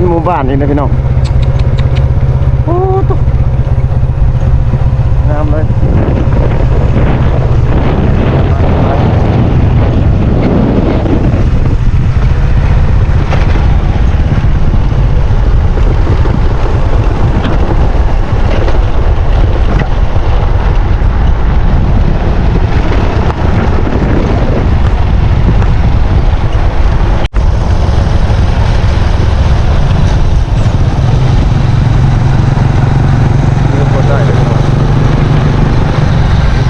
ປັນໝູ່ບ້ານອີກເດ້ພີ່ນ້ອງ. ໂອ້ ໂຕ ງາມເລີຍ. ວິວໂຄດໄດ້ເລີຍ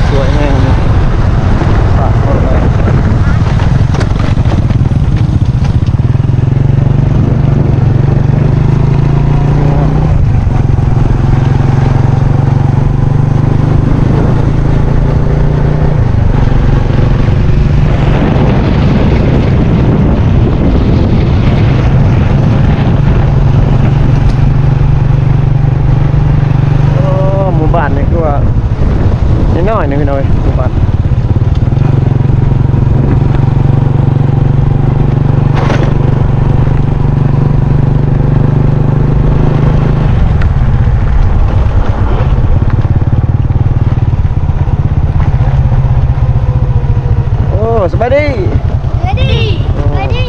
ສວຍແຮງເລີຍ. ໂອ້ ໝູ່ບ້ານນີ້ຄືວ່າ ນ້ອຍໆ ໜຶ່ງພີ່ນ້ອງເອີຍ ໝູ່ບ້ານ. ໂອ້ ສະບາຍດີ ສະບາຍດີ ສະບາຍດີ.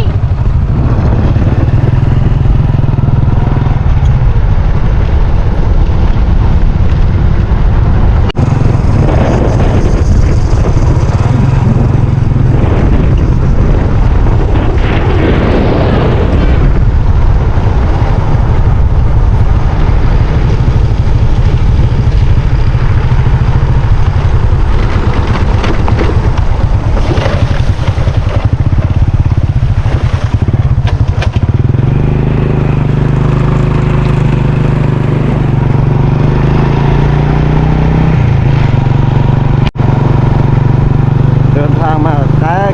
ເດີນທາງມາ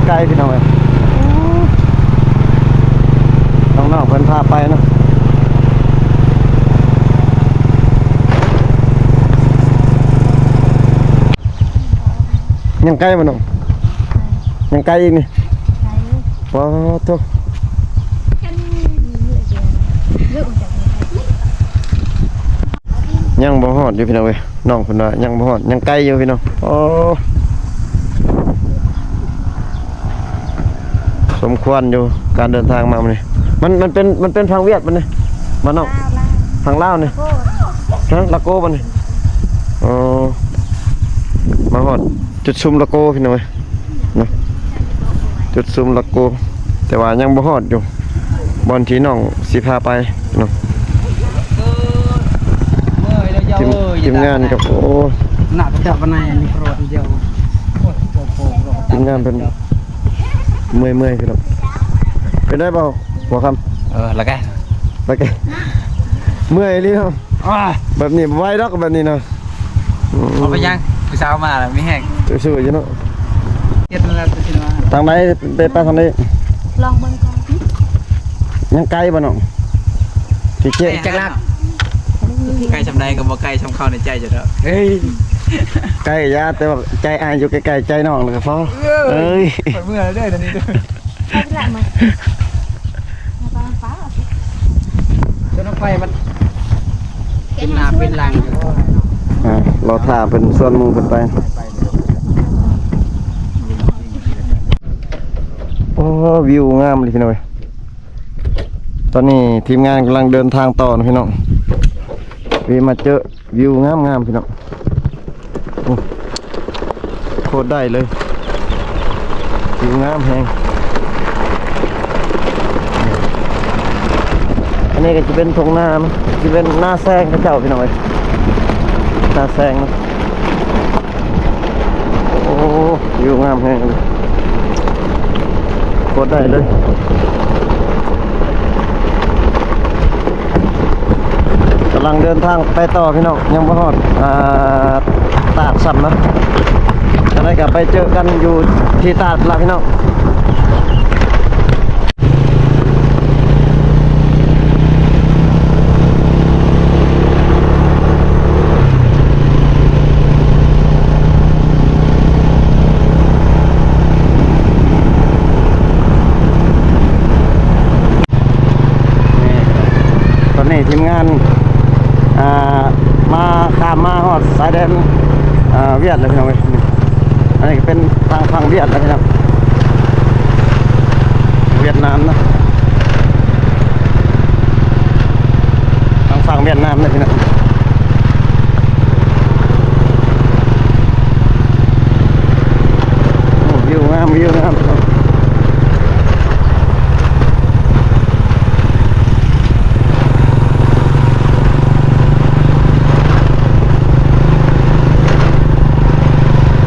ໄກໆ ພີ່ນ້ອງເອີຍ. ນ້ອງໆ ເພິ່ນພາໄປເນາະ. ຍັງໄກບໍ່ນ້ອງ? ຍັງໄກອີກນີ້? ໄກ. ປາດໂທ້ ຍັງບໍ່ຮອດຢູ່ພີ່ນ້ອງເອີຍ. ນ້ອງເພິ່ນວ່າຍັງບໍ່ຮອດ ຍັງໄກຢູ່ພີ່ນ້ອງ. ໂອ້ ສົມຄວນຢູ່ການເດີນທາງມາມື້ນີ້. ມັນ ມັນເປັນ ມັນເປັນທາງຫວຽດບໍ່ນີ້ ບ້ານນ້ອງ? ລາວ ລາວ ທາງລາວນີ້. ລາໂກ ຮະ ລາໂກບໍ່ນີ້? ອໍ ມາຮອດຈຸດຊຸມລາໂກພີ່ນ້ອງເອີຍເນາະ ຈຸດຊຸມລາໂກ. ແຕ່ວ່າຍັງບໍ່ຮອດຢູ່ ບ່ອນທີ່ນ້ອງຊິພາໄປເນາະ. ທີມ ທີມງານກັບ ໂອ້ ໜ້າຈະປານໃດ ມີໂປຣດດຽວ. ທີມງານເພິ່ນເມື່ອຍໆ ພີ່ນ້ອງ. ເປັນໄດ້ບໍ່ຫົວຄ່ຳ? ເອີ ລະກະ ລະກະ ເມື່ອຍອີ່ຫຼີເນາະ. ອ້າ ແບບນີ້ບໍ່ໄຫວດອກ ແບບນີ້ນະ. ອືມ ບໍ່ເປັນຫຍັງ ຜູ້ສາວມາແລ້ວມີແຮງ ສູ້ໆ ຢູ່ເນາະ. ເຮັດນັ້ນແຫຼະ ທາງໃດ ໄປ ໄປທາງໃດ? ລອງເບິ່ງກ່ອນ. ຍັງໄກບໍ່ນ້ອງ? ຊິເຈ ຈັກຫຼັກ? ໄກສ່ຳໃດກໍບໍ່ໄກສ່ຳເຂົ້າໃນໃຈເຈົ້າດອກ. ເອີຍ ໄກຢ່າ ແຕ່ວ່າໃຈອ້າຍຢູ່ໃກ້ໆ ໃຈນ້ອງແລ້ວກໍພໍ. ເອີຍ ຂ້ອຍເມື່ອຍແລ້ວເດີ ດຽວນີ້ເດີ. ຈົນໄຟມັນເປັນໜ້າເປັນຫຼັງຢູ່. ອ່າ ລໍຖ້າເພິ່ນຊວນໝູ່ເພິ່ນໄປ. ໂອ້ ວິວງາມເລີຍພີ່ນ້ອງເອີຍ. ຕອນນີ້ທີມງານກຳລັງເດີນທາງຕໍ່ນະພີ່ນ້ອງ. ວີມາເຈີ ວິວງາມໆ ພີ່ນ້ອງ. ໂອ້ ໂຄດໄດ້ເລີຍ ວິວງາມແຮງ. ອັນນີ້ກໍຈະເປັນທົ່ງນາເນາະ ຈະເປັນນາແຊງເຂົາເຈົ້າ ພີ່ນ້ອງເອີຍ ນາແຊງເນາະ. ໂອ້ ວິວງາມແຮງ ໂຄດໄດ້ເລີຍ. ກຳລັງເດີນທາງໄປຕໍ່ພີ່ນ້ອງ ຍັງບໍ່ຮອດ ອ່າ ຕາດຊ້ຳນະ. ຈັ່ງໃດກໍໄປເຈີກັນຢູ່ທີ່ຕາດລະພີ່ນ້ອງ. ນີ້ ຊາຍແດນ ອ່າ ຫວຽດແລ້ວພີ່ນ້ອງເອີຍ. ອັນນີ້ກໍເປັນທາງຝັ່ງຫວຽດແລ້ວພີ່ນ້ອງ ຫວຽດນາມເນາະ. ທາງຝັ່ງຫວຽດນາມເດີພີ່ນ້ອງ. ໂອ້ ວິວງາມ ວິວງາມ.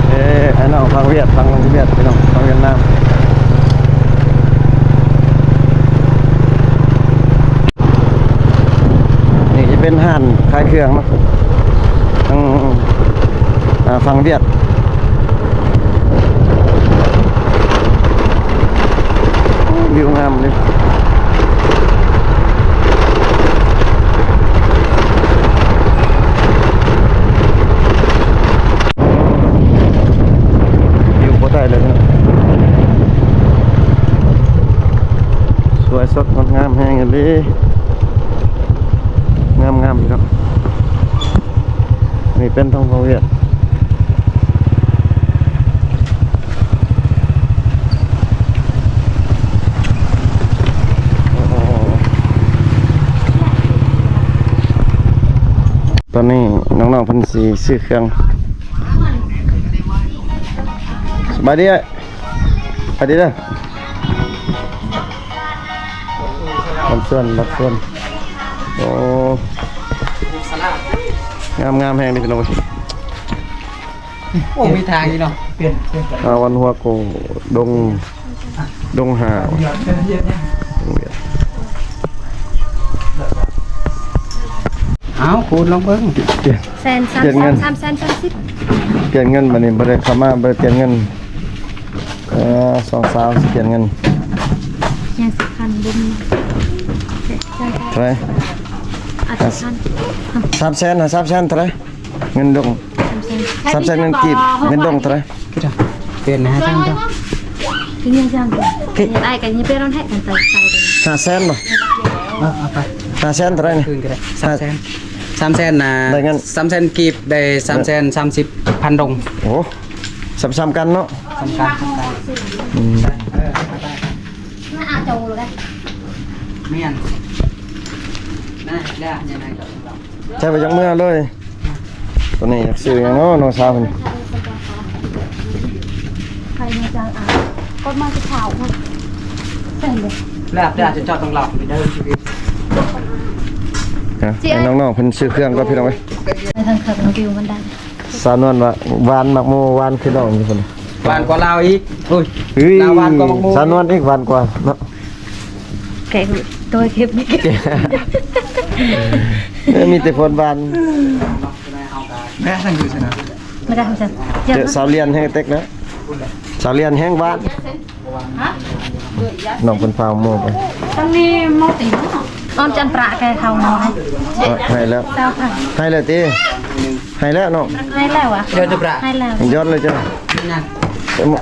ເອີ ອ້າຍນ້ອງຝັ່ງຫວຽດ ຝັ່ງຫວຽດພີ່ນ້ອງ ຝັ່ງຫວຽດນາມ. ນີ້ຈະເປັນຮ້ານຂາຍເຄື່ອງເນາະ ທາງ ອ່າ ຝັ່ງຫວຽດ. ໂອ້ ວິວງາມເດ້ ວິວບໍ່ໄດ້ເລີຍເນາະ. ສວຍສົດງົດງາມແຮງອີ່ຫຼີ ງາມໆ ເນາະ. ນີ້ເປັນທາງຝັ່ງຫວຽດ. ຕອນນີ້ນ້ອງໆເພິ່ນຊິຊື້ເຄື່ອງ. ສະບາຍດີ ສະບາຍດີເດີ. ບັດຊວນ ບັດຊວນ. ໂອ້ ງາມໆແຮງເດ້ພີ່ນ້ອງເອີຍ. ໂອ້ ມີທາງນີ້ເນາະ. ອ່າ ວັນຫົວໂກ ດົງ ດົງຫ້າ. ເອົາ ຄູນລອງເບິ່ງ. ແສນສາມ ສາມແສນສາມສິບ. ປ່ຽນເງິນບັດນີ້ ບໍ່ໄດ້ເຂົ້າມາ ບໍ່ໄດ້ປ່ຽນເງິນ. ເອີ ສອງສາວຊິປ່ຽນເງິນ. ຍັງສິບພັນບໍ່ມີ. ເທົ່າໃດ? ອ່ະ ສິບພັນ. ສາມແສນນະ ສາມແສນເທົ່າໃດ? ເງິນດົງ ສາມແສນ ສາມແສນເງິນກີບ. ເງິນດົງເທົ່າໃດ? ເປັນຫ້າພັນດອກ. ກິນຫຍັງຈັ່ງ? ອ້າຍກໍຍັງເປັນຮ້ອນໃຫ້ກັນໃສ່ໃສ່. ຫ້າແສນບໍ່? ເອີ ເອົາໄປ. ຫ້າແສນເທົ່າໃດນີ້? ຄືນກໍໄດ້. ສາມແສນ ສາມແສນນະ ໄດ້ເງິນ ສາມແສນກີບ ໄດ້ສາມແສນສາມສິບພັນດົງ. ໂອ້ ສ່ຳໆກັນເນາະ. ສ່ຳກັນ ສ່ຳກັນ. ອືມ ເອີ ເອົາໄປ ມາເອົາໂຕເລີຍ. ແມ່ນ ນະ ແລ້ວຍັງໄງກໍ ໃຊ້ໄປຈັກເມືອເລີຍ. ຕົວນີ້ຢາກຊື້ຫຍັງເນາະ ນ້ອງສາວເພິ່ນ? ໄຂ່ນາງຈາງອາ ກົດມາຊິຂາວເນາະ. ເປັນເດ້ ແລ້ວ ແລ້ວຈະເຈາະຕ້ອງລອບໄປເດີຊີວິດ. ໃຫ້ນ້ອງໆເພິ່ນຊື້ເຄື່ອງກ່ອນ ພີ່ນ້ອງເອີຍ. ໄປທາງເຂື່ອນວິວມັນໄດ້. ສາວນວນວ່າຫວານໝາກໂມ ຫວານຄືນ້ອງຢູ່ພຸ້ນ. ຫວານກວ່າລາວອີກ. ໂອ້ຍ ເຮີ້ຍ ລາວຫວານກວ່າໝາກໂມ. ສາວນວນອີກຫວານກວ່າເນາະ. ແກະໂຕເກັບນີ້ ເອີ ມີແຕ່ຄົນຫວານ. ແມ່ນຫຍັງຢູ່ຊັ້ນນະ? ບໍ່ໄດ້ຊັ້ນ ເຈີສາວລຽນແຮງເຕັກນະ. ສາວລຽນແຮງຫວານ. ນ້ອງເພິ່ນພາໂມໄປ. ທາງນີ້ໂມຕິ ອ້ອມຈັນປະແກເຂົາເນາະ. ເອີ ໃຫ້ແລ້ວ ໃຫ້ແລ້ວຕິ? ໃຫ້ແລ້ວເນາະ. ໃຫ້ແລ້ວຫວາ? ເດີຈະປະ ໃຫ້ແລ້ວ. ຍ້ອນເລີຍຈ້ະ. ໂມ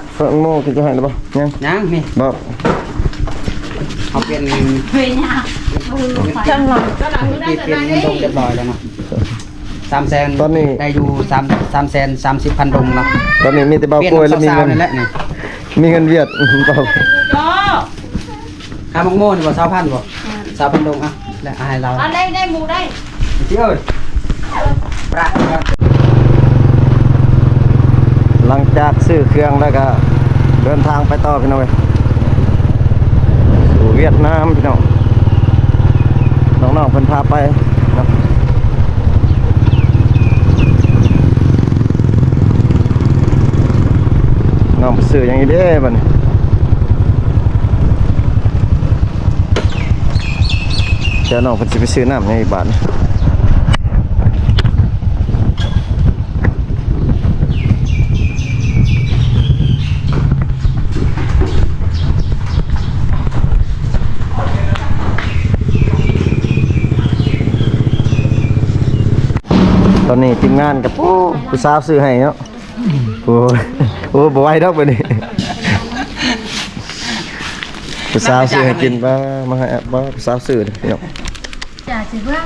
ໂມກິນຈະໃຫ້ແລ້ວບໍ່? ຍັງ ຍັງນີ້ບໍ່. ເອົາປ່ຽນ ເປັນຫຍັງ? ຈັງຫວະ ທີ່ປ່ຽນເງິນດົງຮຽບຮ້ອຍແລ້ວເນາະ. ສາມແສນ ຕອນນີ້ໄດ້ຢູ່ສາມ ສາມແສນສາມສິບພັນດົງເນາະ. ຕອນນີ້ມີແຕ່ບ່າວໂກຍແລ້ວມີເງິນ ມີເງິນຫວຽດ. ຄ່າໝາກໂມນີ້ບໍ່ ຊາວພັນບໍ່? ຊາວພັນດົງ. ອ່ະ ແລ້ວໃຫ້ລາວ ອັນໃດໄດ້ໝູໄດ້ ເອີຍ. ຫຼັງຈາກຊື້ເຄື່ອງແລ້ວກໍເດີນທາງໄປຕໍ່ ພີ່ນ້ອງເອີຍ ສູ່ຫວຽດນາມ ພີ່ນ້ອງ. ນ້ອງໆເພິ່ນພາໄປເນາະ. ນ້ອງໄປຊື້ຫຍັງອີກເດ້ບັດນີ້? ແຕ່ນ້ອງເພິ່ນຊິໄປຊື້ນ້ຳຫຍັງອີກບາດນີ້? ຕອນນີ້ທີມງານກັບ ໂອ້ ຜູ້ສາວຊື້ໃຫ້ເນາະ. ໂອ້ ໂອ້ ບໍ່ໄຫວດອກບັດນີ້ ຜູ້ສາວຊື້ໃຫ້ກິນ. ປ້າ ມາໃຫ້ ປ້າ ຜູ້ສາວຊື້ເນາະ. ຈາກຊິເບິ່ງ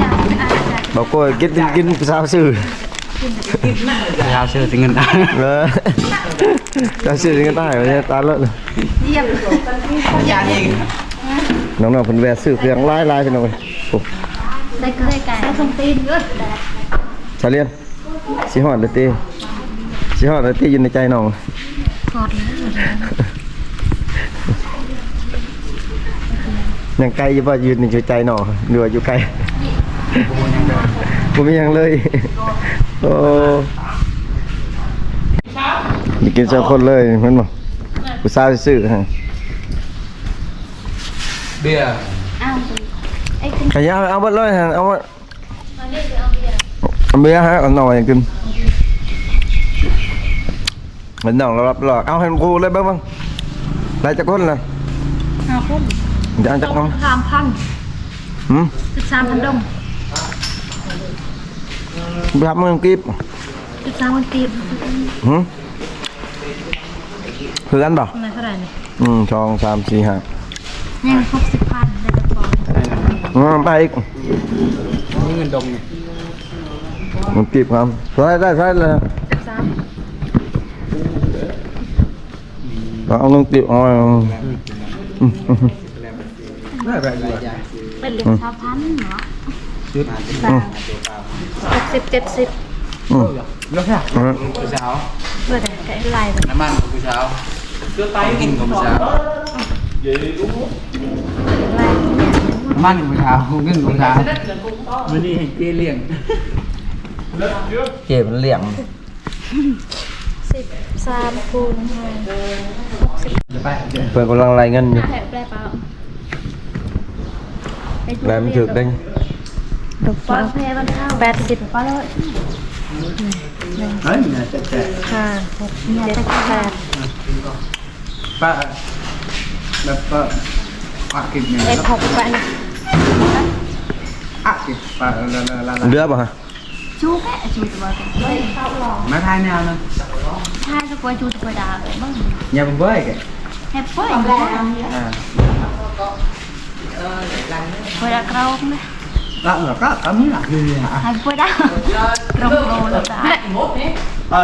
ຈາກຊິອ່ານ ຈາກ ບໍ່ໂກ້ຍ ກິນ ກິນ ກິນ ຜູ້ສາວຊື້ ຜູ້ສາວຊື້ແຕ່ເງິນ ເອີ ສາວຊື້ແຕ່ເງິນອ້າຍ ຕາຍແລ້ວ ນ້ອງໆເພິ່ນແວ່ຊື້ເຄື່ອງຫຼາຍໆ ພີ່ນ້ອງເອີຍ ໂອ້ ໄດ້ເກີຍໄກ່ ໄດ້ສົ້ມຕີນ ສາວລຽນ ຊິຮອດແລ້ວຕິ ຊິຮອດແລ້ວຕິ ຢູ່ໃນໃຈນ້ອງ ຮອດແລ້ວ ຍັງໄກຢູ່ບໍ່ ຢູ່ໃນໃຈນ້ອງ ຫຼືວ່າຢູ່ໄກ ບໍ່ມີຫຍັງເລີຍ ໂອ້ ໄດ້ກິນສອງຄົນເລີຍແມ່ນບໍ່ ຜູ້ສາວຊື້ໃຫ້ ເບຍ ເອົາ ເອົາເບິດເລີຍ ເອົາ ເບຍໃຫ້ອັນໜ້ອຍກິນ ເຫັນນ້ອງລອບໆ ເອົາໃຫ້ໝູ່ເລີຍເບິ່ງ ເບິ່ງ ໄດ້ຈັກຄົນລະ ຫ້າຄົນ ຈະເອົາຈັກຄົນ ສາມພັນ ຫືມ ສິບສາມພັນດົງ ສາມພັນກີບ ສິບສາມພັນກີບ ຫືມ ຄືກັນບໍ່ ອັນນັ້ນເທົ່າໃດນີ້ ໜຶ່ງ ສອງ ສາມ ສີ່ ຫ້າ ຍັງຫົກສິບພັນ ໄດ້ຈັກປອນ ອືມ ໄປອີກ ມີເງິນດົງນີ້ ມັນກີບຄຳ ເທົ່າໃດ ເທົ່າໃດລະ ສິບສາມ ເອົາເງິນກີບ ເອົາ ອືມ ເປັນເຫຼືອຊາວພັນເນາະ ຫົກສິບ ເຈັດສິບ ອືມ ຜູ້ສາວ ເພິ່ນກໍຫຼາຍ ນ້ຳມັນຂອງຜູ້ສາວ ຂອງກິນຂອງຜູ້ສາວ ນ້ຳມັນຂອງຜູ້ສາວ ຂອງກິນຂອງຜູ້ສາວ ມື້ນີ້ໃຫ້ເຈ້ລ້ຽງ ເຈ້ເພິ່ນລ້ຽງ ສິບສາມຄູນຫ້າ ຫົກສິບ ເພິ່ນກຳລັງໄລ່ເງິນຢູ່ ແລ້ວມັນຖືກເດ້ ແປດສິບ ຫ້າ ຫົກ ເຈັດ ແປດ ປະ ແບບປະ ປະກິນແມ່ນ ເອັດ ຫົກ ປະ ປະກິນປະ ເຫຼືອບໍ່ຮະ? ຈູແກະ ຈູແຕ່ວ່າ ມາຖ່າຍແນວນະ ຖ່າຍສະກວຍ ຈູສະກວຍດາເບິ່ງ ຢ່າເບິ່ງເວີຍແກະ ແຮບເວີຍ ອ່າ ເວີຍດາກຣອງນະ ລະ ລະ ກະ ກະມີລະ ແຮບເວີຍດາ ກຣອງໂລລະ ເອີ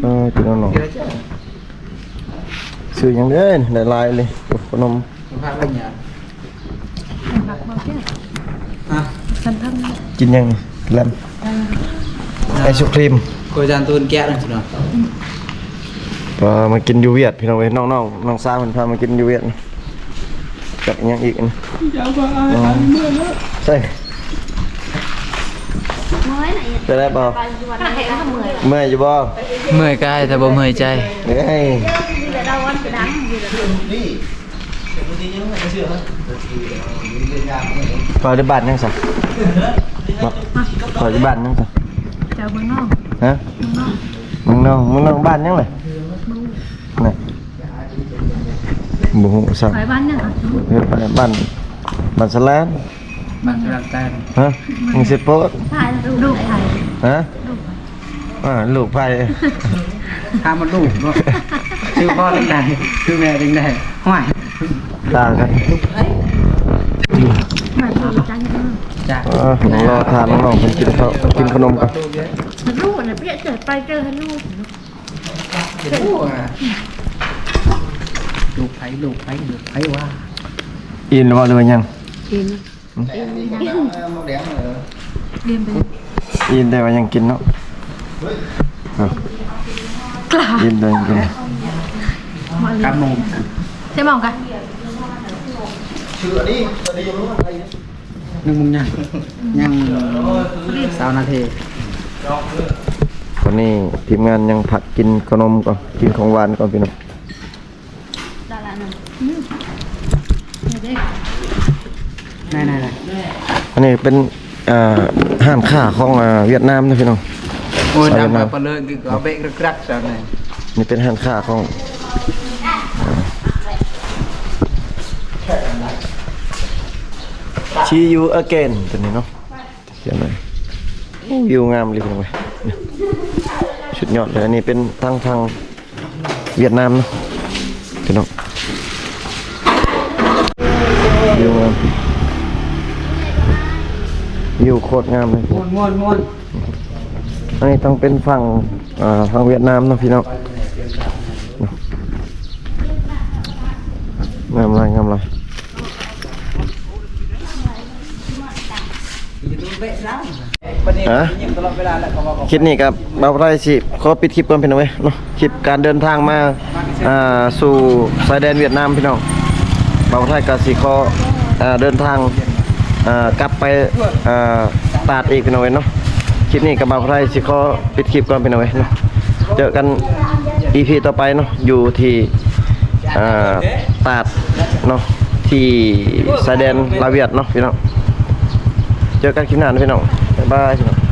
ເອີ ກິນເອົາເນາະ ຊື້ຫຍັງເດ້ ໄດ້ຫຼາຍເລີຍ ໂອ້ ຂະໜົມ ກິນຫຍັງນີ້ ແລມ ໄອສະຄຣີມ ໂກຈານຕູນແກະນັ້ນຊິເນາະ ພາມາກິນຢູ່ຫວຽດ ພີ່ນ້ອງເອີຍ ນ້ອງໆ ນ້ອງສາວເພິ່ນພາມາກິນຢູ່ຫວຽດ ຈັກຫຍັງອີກອັນນີ້ ໃສ່ ເມື່ອຍນະ ເປັນໄດ້ບໍ່ ເມື່ອຍຢູ່ບໍ່ ເມື່ອຍກາຍແຕ່ບໍ່ເມື່ອຍໃຈ ເອີຍ ເຈົ້າຢູ່ບ້ານຫຍັງຊະ ເຈົ້າຢູ່ບ້ານຫຍັງຊະ ເຈົ້າເມືອງນອກ ຮະ ເມືອງນອກ ເມືອງນອກ ເມືອງນອກ ບ້ານຫຍັງລະ ນະ ບໍ່ຮູ້ຊ້ຳ ໄປບ້ານຫຍັງ ເຮັດໄປບ້ານ ບ້ານສະແລນ ບ້ານສະແລນ ຮະ ມຶງຊິໂພດ ລູກໃຜ ຮະ ລູກໃຜ ອ່າ ລູກໃຜ ຖາມວ່າລູກເນາະ ຊື່ພໍ່ຈັ່ງໃດ ຊື່ແມ່ຈັ່ງໃດ ຫ້ວຍ ຕ່າງກັນ ມາເບິ່ງຈັງ ຈ້າ ເອີ ລໍຖ້ານ້ອງໆເພິ່ນກິນເຂົ້າ ກິນຂະໜົມກ່ອນ ລູກນະ ໄປເຈີໃຫ້ລູກ ລູກໃຜ ລູກໃຜ ລູກໃຜວະ ອີ່ມແລ້ວບໍ່ ຫຼືວ່າຍັງ? ອີ່ມ ອີ່ມແຕ່ວ່າຍັງກິນເນາະ ອີ່ມແຕ່ວ່າຍັງກິນ ກັບໂມງ ເຈັດໂມງກະ ໜຶ່ງໂມງຍັງ ຍັງຊາວນາທີ ຕອນນີ້ທີມງານຍັງພັກກິນຂະໜົມກ່ອນ ກິນຂອງຫວານກ່ອນພີ່ນ້ອງ ໄດ້ລະໜຶ່ງ ອືມ ໄດ້ໆໆ ອັນນີ້ເປັນ ເອີ ຮ້ານຄ້າຂອງ ເອີ ຫວຽດນາມເນາະພີ່ນ້ອງ ໂອ້ຍ ດຳໄປເລີຍ ເອົາເບະກະກະຊະນີ້ ນີ້ເປັນຮ້ານຄ້າຂອງ See you again ຕົວນີ້ເນາະ ຂຽນໄວ້ ໂອ້ ວິວງາມອີ່ຫຼີພີ່ນ້ອງເອີຍ ສຸດຍອດເລີຍ ອັນນີ້ເປັນທາງ ທາງຫວຽດນາມເນາະ ພີ່ນ້ອງ ວິວງາມ ວິວໂຄດງາມເລີຍ ມ່ວນໆໆ ອັນນີ້ຕ້ອງເປັນຝັ່ງ ອ່າ ຝັ່ງຫວຽດນາມເນາະພີ່ນ້ອງ ງາມຫຼາຍ ງາມຫຼາຍ. ຮະ ຄລິບນີ້ກໍບ່າວໄພຊິຂໍປິດຄລິບກ່ອນພີ່ນ້ອງເອີຍເນາະ ຄລິບການເດີນທາງມາ ອ່າ ສູ່ຊາຍແດນຫວຽດນາມພີ່ນ້ອງ ບ່າວໄພກໍຊິຂໍ ອ່າ ເດີນທາງ ອ່າ ກັບໄປ ອ່າ ຕາດອີກພີ່ນ້ອງເອີຍເນາະ ຄລິບນີ້ກໍບ່າວໄພຊິຂໍປິດຄລິບກ່ອນພີ່ນ້ອງເອີຍເນາະ ເຈີກັນ ອີພີ ຕໍ່ໄປເນາະ ຢູ່ທີ່ ອ່າ ຕາດເນາະ ທີ່ຊາຍແດນລາວຫວຽດເນາະພີ່ນ້ອງ ເຈີກັນຄລິບໜ້າເນາະພີ່ນ້ອງ ບາຍບາຍ.